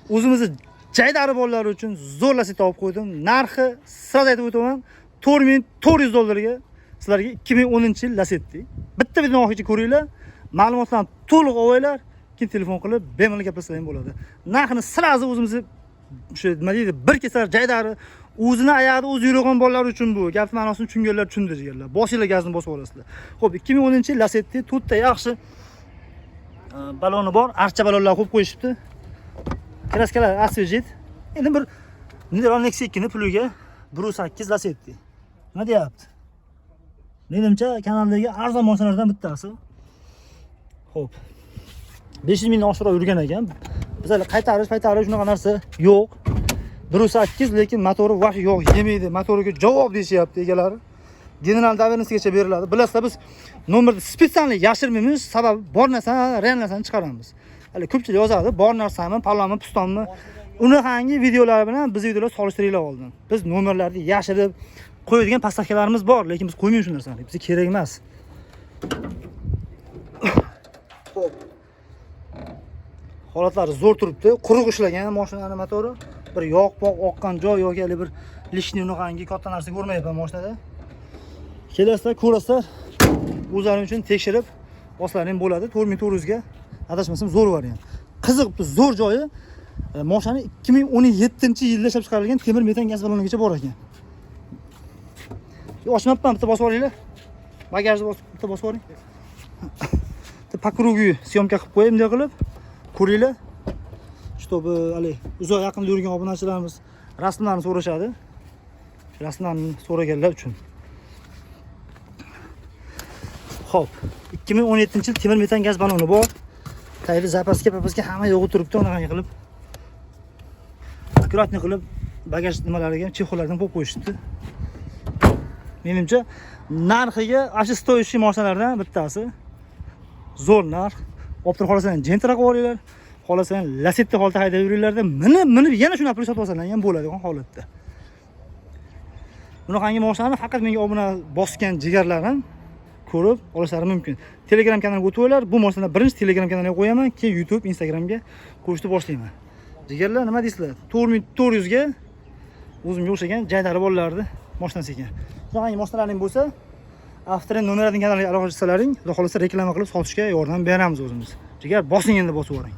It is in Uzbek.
O'zimizni jaydari bolalar uchun zo'r Lacetti olib qo'ydim. Narxi сразу aytib o'taman, 4400 dollarga sizlarga 2010-yil Lacetti. Bitta videoni oxirigacha ko'ringlar, ma'lumotlarni to'liq olinglar, keyin telefon qilib bemalol gaplashsa ham bo'ladi. Narxini сразу o'zimizni o'sha nima deydi, bir kesar jaydari, o'zini oyog'ida o'zi yurgan bolalar uchun bu. Gap ma'nosini tushunganlar tushundi jigarlar. Bosinglar gazni, bosib olasizlar. Xo'p, 2010-yil Lacetti, to'rtta yaxshi baloni bor, archa balonlar qo'yib qo'yishibdi. Краска lar освежит. Endi bir Niderland Nexia 2 ni puliga 1.8 Lacetti. Nima deyapti? Menimcha, kanaldagi arzon mashinalardan bittasi. Xo'p. 500 mingdan oshiqroq yurgan ekan. Biz hali qaytarish, qaytarish shunaqa narsa yo'q. 1.8, lekin motori вообще yo'q, yemaydi. Motoriga javob deyishyapti egalari. General доверенность gacha beriladi. Bilasizlar, biz nomerni специально yashirmaymiz, sababi bor narsani, real narsani chiqaramiz. Hali ko'pchilik yozadi, bor narsami, palonmi, pistonmi? Uni hangi videolar bilan biz videolar solishtiringlar oldin. Biz nomerlarni yashirib qo'yadigan поставка larimiz bor, lekin biz qo'ymaymiz shu narsani. Bizga kerak emas. Xo'p. Holatlari zo'r turibdi. Quruq ishlagan mashinani motori. Bir yog' poq oqqan joy yoki hali bir лишний unaqangi katta narsa ko'rmayapman mashinada. Kelasizlar, ko'rasizlar. O'zlaring uchun tekshirib olsalaring bo'ladi. 4400 ga adashmasam zo'r variant. Qiziq, zo'r joyi mashinani 2017-yilda ishlab chiqarilgan temir metan gaz ballonigacha bor ekan. Ochmabman, bitta bosib olinglar. Bagajni bosib, bitta bosib oling. Bitta по кругу съёмка qilib qo'yay bunday qilib. Ko'ringlar. Чтобы hali uzoq yaqinda yurgan obunachilarimiz rasmlarni so'rashadi. Rasmlarni so'raganlar uchun. Xo'p, 2017-yil temir metan gaz balloni bor. Tagida запаска, papaska hamma yo'g'i turibdi, unaqangi qilib. Аккуратный qilib bagaj nimalariga ham чехол lardan qo'yib qo'yishibdi. Menimcha, narxiga ana shu стоящий mashinalardan bittasi. Zo'r narx. Olib turib xohlasang Gentra qilib olinglar, xohlasang Lacetti holda haydab yuringlarda, minib, minib yana shuni olib sotib olsalar ham bo'ladigan holatda. Bunaqangi mashinani faqat menga obuna bosgan jigarlarim ko'rib olishlari mumkin. Telegram kanaliga o'tib, bu mashinani birinchi Telegram kanaliga qo'yaman, keyin YouTube, Instagramga qo'yishni boshlayman. Jigarlar, nima deysizlar? 4400 ga o'zimga o'xshagan jaydari bolalarni mashinasi ekan. Shunaqangi mashinalaring bo'lsa, Avtotrend nomer 1 kanaliga aloqa qilsalaring, xudo xohlasa reklama qilib sotishga yordam beramiz o'zimiz. Jigar, bosing endi, bosib yuboring.